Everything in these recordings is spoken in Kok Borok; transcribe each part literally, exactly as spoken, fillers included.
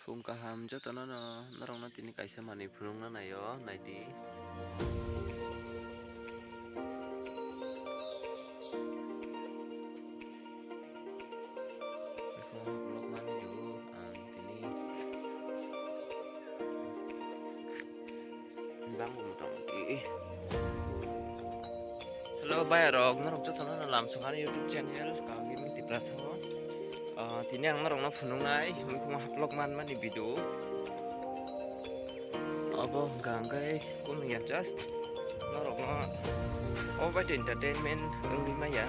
Pung kaham jotono no norokno tini kaisa manwi phunukna naio, naidi. Vlog manwi rwo ang tini. Bangbo motamoti. Hello bayarok, norok jotono no lamsong ani YouTube channel Kangimi Tiprasa o. Ah, tini ang norokno phunuknai muikhumo haplok manmani video. Obo hwnkha hwnkhe kunuya just norokno obo bai entertainment wngwi maya.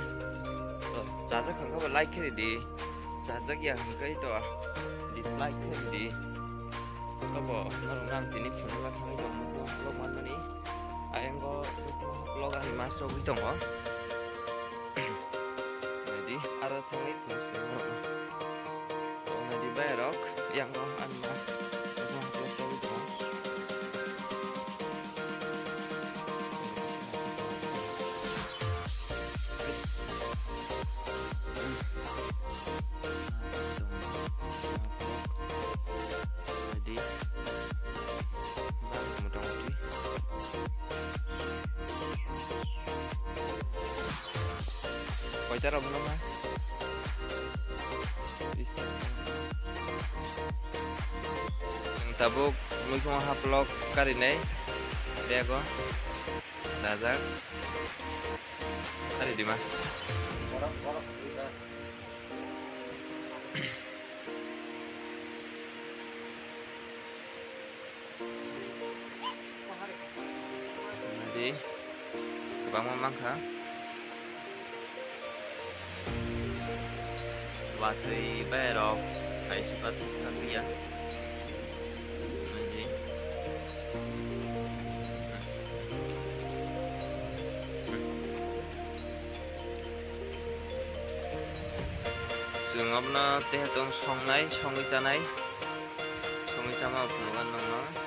To chajak hwnkhe bo like khe ridi, chajak ya hwnkhe to dislike khe ridi. Obo norokno ang tini phunukna thangwi tongmani vlog manmani. Ayang o vlog ani ma chogwi tongo. Naidi, aro thangwi phunukna norokno. Naidi bayarok, yang o ani ma chogwi tongo. Ready? Bang, motamoti. Koita rok no ma? Tabuk muikhumo haplok karinai bego dajak. Ari dima. Di kwbangma mankha. Watwi berok kaisa kaisa thangwi ya. Naidi. Chwng obono teha tong songnai, songwi chanai, songwi chama phunukgo nokno.